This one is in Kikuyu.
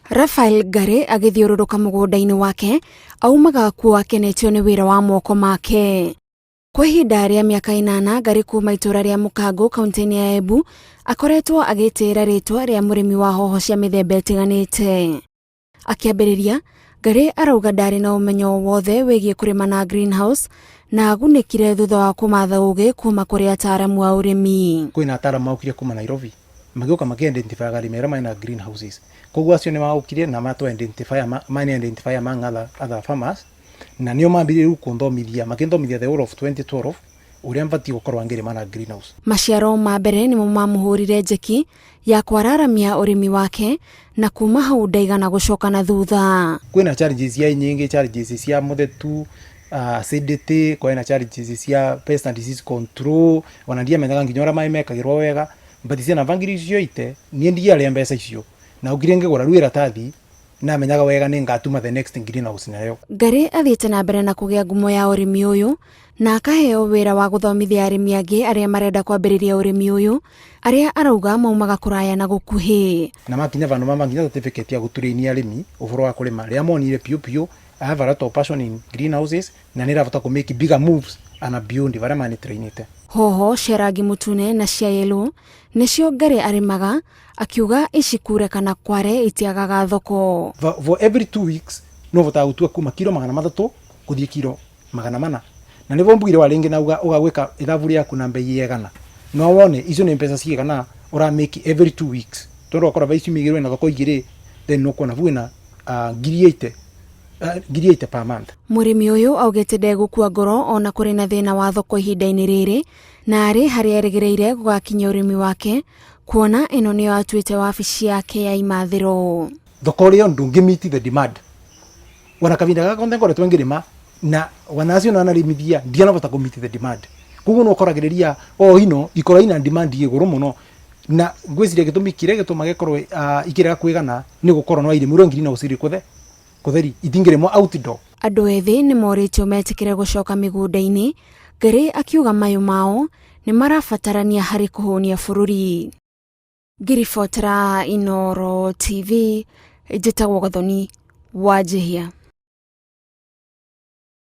Rafael Ngari agĩthiũrũrũka mũgũnda-inĩ wake aumaga kuo akenetio nĩ wĩra wa moko make. Kwa ihinda rĩa mĩaka 8 Ngari kuma itũra rĩa Mũkangũ kaunti-inĩ ya Embu akoretwo agĩtĩĩra rĩtwa rĩa mũrĩmi wa hoho cia mĩthemba ĩtiganĩte. Akĩambĩrĩria, Ngari arauga ndarĩ na ũmenyo o wothe wĩgiĩ kũrĩma na greenhouse na agunĩkire thutha wa kũmatha ũgĩ kuma kũrĩ ataaramu a ũrĩmi. Kwĩna ataaramu maokire kuma Nairobi magĩũka makĩ identify arĩmi arĩa mena greenhouses. Koguo acio nĩ maokire na matũ identify mani identify among other farmers na nĩo mambirie rĩu kũnthomithia, makĩnthomithia the whole of 2012 ũrĩa batiĩ gũkorwo ngĩrĩma na greenhouse. Maciaro ma mbere nĩmo mamũhũrire njeki ya kwararamia ũrĩmi wake na kuma hau ndaigana gũcoka na thutha. Kwĩna challenges cia nyingĩ, challenges cia mũthetu, acidity, kwĩna challenges cia pest and disease control, ona ndiamenyaga nginya ũrĩa maĩ mekagĩrwo wega, but ciana bangiri icio ite niĩ ndiarĩa mbeca icio na ũkire ngĩgũra rĩu iratathi namenyaga wega nĩ ngatuma the next greenhouse nayo. Ngari athiĩte na mbere na kũgĩa ngumo ya ũrĩmi ũyũ na akaheo wĩra wa gũthomithia arĩmi angĩ arĩa marenda kwambĩrĩria ũrĩmi ũyũ arĩa arauga maumaga kũraya na gũkuhĩ. Na makinya vandu mama nginya certificate ya gũturĩinia arĩmi ũhoro wa kũrĩma rĩrĩa monire piũ piũ I have a lot of passion in greenhouses na nĩrabota kũ make bigger moves and beyond varĩa manitrainĩte. Hoho cia rangi mũtune na cia yellow nĩcio Ngari arĩmaga akiuga ici kure kana kware itiagaga thoko. For every 2 weeks no ũhotaga gũtua kuma kiro 300 gũthiĩ kiro 400 na nĩvo mbugire wa rĩngĩ na ũgagwĩka ithabu rĩaku na mbei yegana no wone icio nĩ mbeca cigana ũra make every 2 weeks tondũ wakora thaa ici mĩigĩrwo ĩna thoko igĩrĩ then nũkuona vu ĩna 80,000, 80,000 per month. Mũrĩmi ũyũ augĩte ndegũkua ngoro ona kũrĩ na thĩna wa thoko ihinda-inĩ rĩrĩ na arĩ harĩa erĩgĩrĩire gũgakinya ũrĩmi wake kuona ĩno nĩyo atuĩte wabici yake ya imathĩro. Thoko rĩo ndũngĩ meet the demand ona kavinda gaka konthe ngoretwo ngĩrĩma na wana acio nanarĩmithia ndianabota kũ meet the demand koguo no ũkoragĩrĩria o ino ikorwo ina demand igũrũ mũno na ngwĩciria gĩtũmi kĩrĩa gĩtũma gĩkorwo ikĩrega kwĩgana nĩ gũkorwo no irĩmĩrwo greenhouse irĩ kũthe kũtheri itingĩrĩmwo outdoor. Andũ ethĩ nĩ morĩtio metĩkĩre gũcoka mĩgũnda-inĩ, Ngari akiuga mayũ mao nĩ marabatarania harĩ kũhũnia bũrũri. Ngĩribotera Inooro TV, njĩtagwo Gathoni Wanjihia.